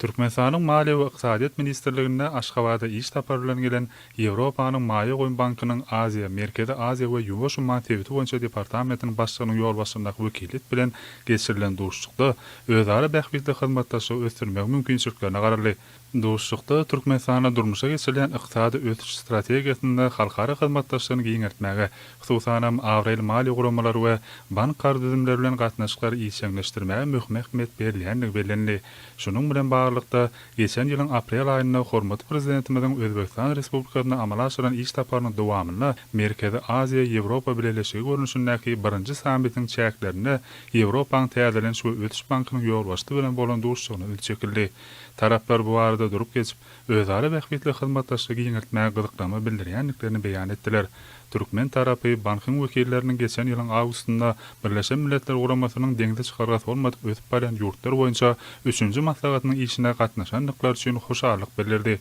Türkmenistanyň Maliýe we ykdysadyýet ministrliginde Aşgabada iş sapary bilen gelen Ýewropanyň Maýa goýum bankynyň Aziýa, Merkezi Aziýa we Ýuwaş umman sebiti boýunça departamentiniň başlygynyň ýolbaşçylygyndaky wekiliýet bilen geçirilen duşuşykda özara bähbitli hyzmatdaşlygy ösdürmegiň mümkinçiliklerine garaldy. Duşuşykda Türkmenistanda durmuşa geçirilýän ykdysady ösüş strategiýasynda halkara hyzmatdaşlygyny giňeltmäge, hususanam, abraýly maliýe guramalary we bank-karz düzümleri bilen gatnaşyklary işjeňleşdirmäge möhüm ähmiýet berilýändigi bellenildi. Şunuň bilen baglylykda, geçen ýylyň aprel aýynda hormatly Prezidentimiziň Özbegistan Respublikasyna amala aşyran iş saparynyň dowamynda Merkezi Aziýa, Ýewropa Bileleşigi görnüşindäki birinji sammitiniň çäklerinde Ýewropanyň Täzeleniş we ösüş bankynyň ýolbaşçysy bilen bolan duşuşygyna üns çekildi. Taraplar bu barada durup geçip, özara bähbitli hyzmatdaşlygy giňeltmäge gyzyklanma bildirýändiklerini beýan etdiler. Türkmen tarapy bankyň wekilleriniň geçen ýylyň awgustynda Birleşen Milletler Guramasynyň deňze çykalgasy bolmadyk ösüp barýan ýurtlar boýunça üçünji maslahatynyň işine gatnaşandyklary üçin hoşallyk bildirdi.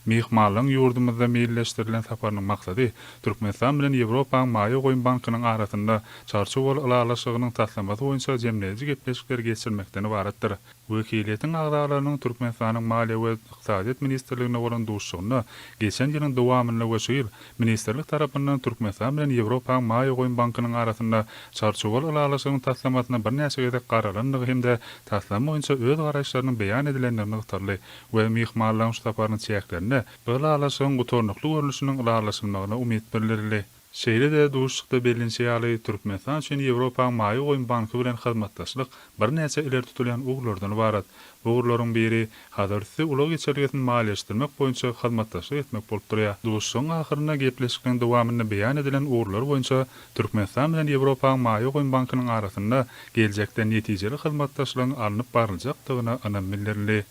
Myhmanlaryň ýurdumyzda meýilleşdirilen saparynyň maksady Türkmenistan bilen Ýewropanyň Maýa goýum bankynyň arasynda Çarçuwaly ylalaşygynyň taslamasy boýunça jemleýji gepleşikleri geçirmekden ybaratdyr. Wekiliýetiň agzalarynyň Türkmenistanyň Maliýe we ykdysadyýet ministrliginde bolan duşuşygynda geçen ýylyň dowamynda we şu ýyl ministrlik tarapyndan Türkmenistan bilen Ýewropanyň Maýa goýum bankynyň arasynda Çarçuwaly ylalaşygyň taslamasyna birnäçe gezek garalandygy hem-de taslama boýunça öz garaýyşlarynyň beýan edilendigi nygtaldy we myhmanlaryň şu saparynyň çäklerinde bu ylalaşygyň gutarnykly görnüşiniň ylalaşylmagyna umyt bildirildi. Şeýle-de, duşuşykda bellenişi ýaly, Türkmenistan üçin Ýewropanyň Maýa goýum banky bilen hyzmatdaşlyk birnäçe ileri tutulýan ugurlardan ybarat. Bu ugurlaryň biri Hazarüsti ulag geçelgesini maliýeleşdirmek boýunça hyzmatdaşlyk etmek bolup durýar. Duşuşygyň ahyrynda gepleşikleriň dowamynda beýan edilen ugurlar boýunça Türkmenistan bilen Ýewropanyň Maýa goýum bankynyň arasynda geljekde netijeli hyzmatdaşlygyň alnyp baryljakdygyna ynam bildirildi.